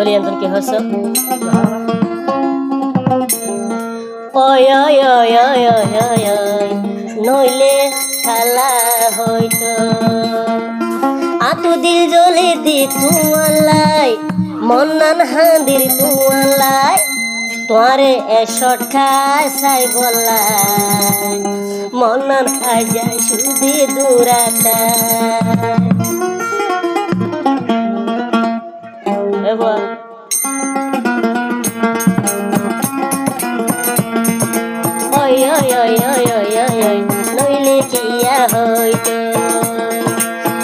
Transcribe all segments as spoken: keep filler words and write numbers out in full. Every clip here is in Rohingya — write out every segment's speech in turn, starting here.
Zoli, entón ki hoóiso? Ói, ói, ói, noile kiyá óito. Añtu dil zoli di tuáñllai, mon nan hañdir tuáñllai, tuáñre e cótka saibollai, mon nan aijja cúdi durata. Ebo. Ói, ói, ói, noile kiyá óito.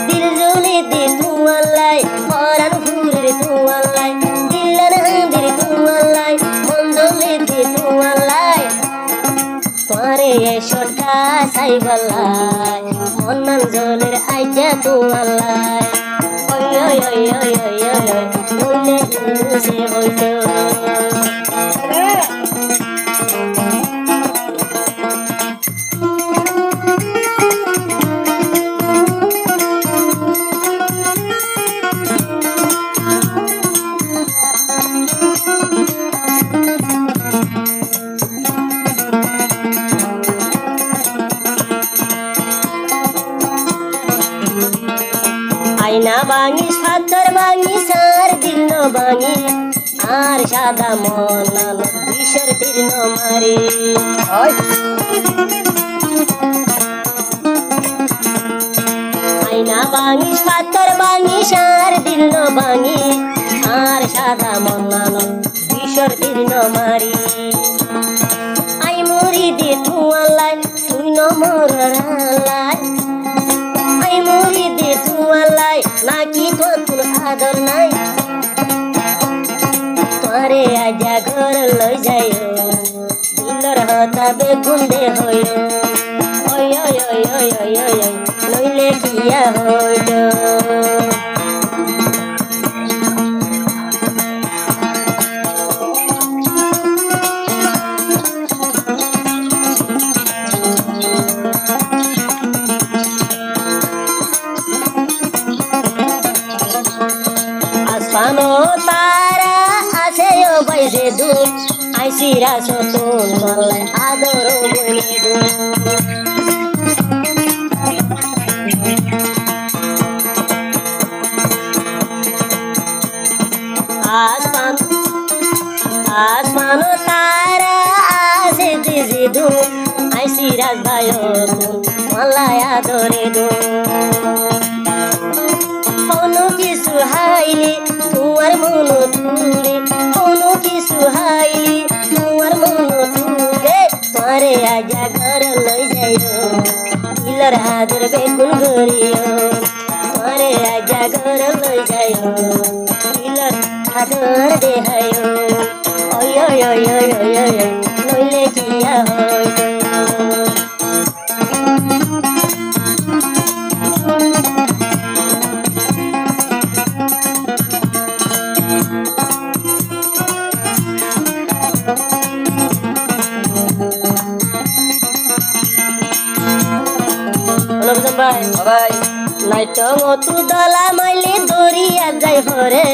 Dil zoli di tuáñllai, foran furir tuáñllai, dil nan hañdir tuáñllai, mon zoli di tuáñllai. Tuáñre e cótka saibollai, mon nan zoler aijja tuáñllai. Ói, ói, noile kiyá óito. Aina báñgi, fattór báñgi, sañr dil no báñgi, añár sada mon nan bicór tir no mari. Ói. Aina báñgi, fattór báñgi, sañr dil no báñgi, añár sada mon nan bicór tir no mari. Añí mori di tuáñllai, tui no morór allai. Añí mori di tuáñllai, náki tuáñttún ador nái. Tuáñre aijja górot loi zaiyum, dilor hotá beggún de hoiyum. Ói, ói, noile kiyá óito. Asmanot tara asé ó bái zedún, añí Sirazottún tuáñllai ador ó bóinedún. Asman, asmanot tara asé de zedún, añí Siraz báiyottún tuáñllai ador edún. Honó kessú háile tuáñr monot uçé, honó kessú háile tuáñr monot uçé. Tuáñre aijja górot loi zaiyum, dilor ador beggún goríyum. Tuáñre aijja górot loi zaiyum, dilor ador deháiyum. Ói, ói, ói, noile kiyá óito. Hola, Buzan bái. Ó bái. Naittó ottu dola maile doriyat zai fore,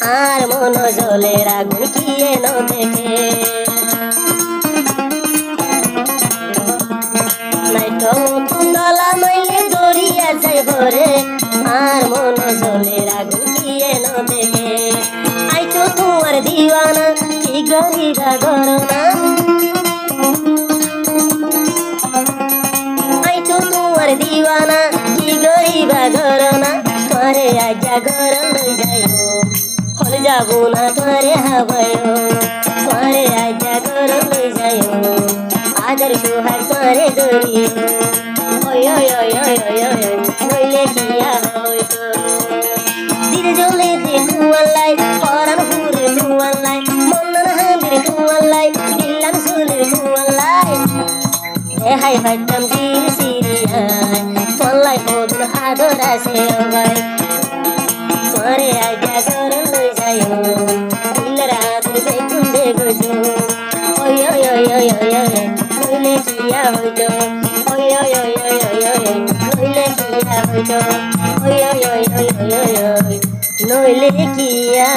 añár mon zoler agun kiyé no deké. Naittó ottu dola maile doriyat zai fore, añár mon zoler agun kiyé no deké. Añí to tuáñr diwana, ki goríba goró na. Añí to tuáñr diwana, ki goríba goró na. Tuáñre aijja górot loi zaiyum, hol zaibo na tuáñre hábaiyum. Tuáñre aijja górot loi zaiyum, ador suhag tuáñre goríyum. Ói, ói, noile kiyá óito. Dil zoli di tuáñllai, foran furir tuáñllai, mon nan hañdir tuáñllai, dil nan zolir tuáñllai. Dehái faittám dil siriyai, tuáñllai hodún ador asé ó bái. Tuáñre aijja górot loi zaiyum, dilor ador beggún de goijjum. Ói, ói, noile kiyá óito. Ói, ói, ói, noile kiyá óito. Ói, ói, ói, noile kiyá